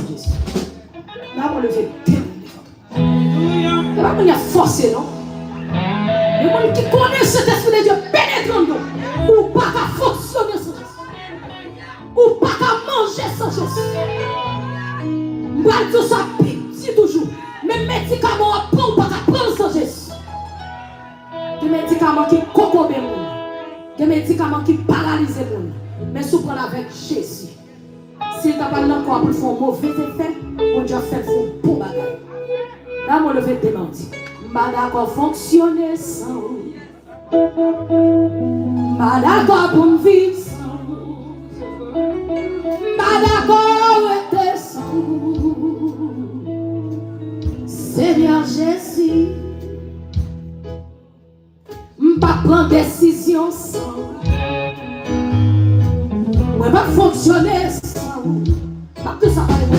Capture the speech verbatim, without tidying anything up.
Jezi. Lè mwen leve de men devan. E pa moun y ap fòse, non. Men moun ki konnen Sentespri de Dye penetre anndan w, ou pa ka fonksyone san Jezi. Ou pa ka manje san Jezi. M pral di w sa pi di toujou. Menm medikaman w ap pran, ou pa ka pran l san Jezi. Gen medikaman ki kokobe moun. Gen medikaman ki paralize moun. Men si w pran l avèk Jezi, si l ta pral nan kò a pou l fè yon move efè, Bondye ap fè l fè yon bon bagay. Lè mwen leve de men, di, m pa dakò fonksyone san ou. M pa dakò pou m viv san ou. M pa dakò rete san ou. Senyè Jezi, m p ap pran desizyon san ou. Mwen p ap fonksyone san ou. M ap di sa pale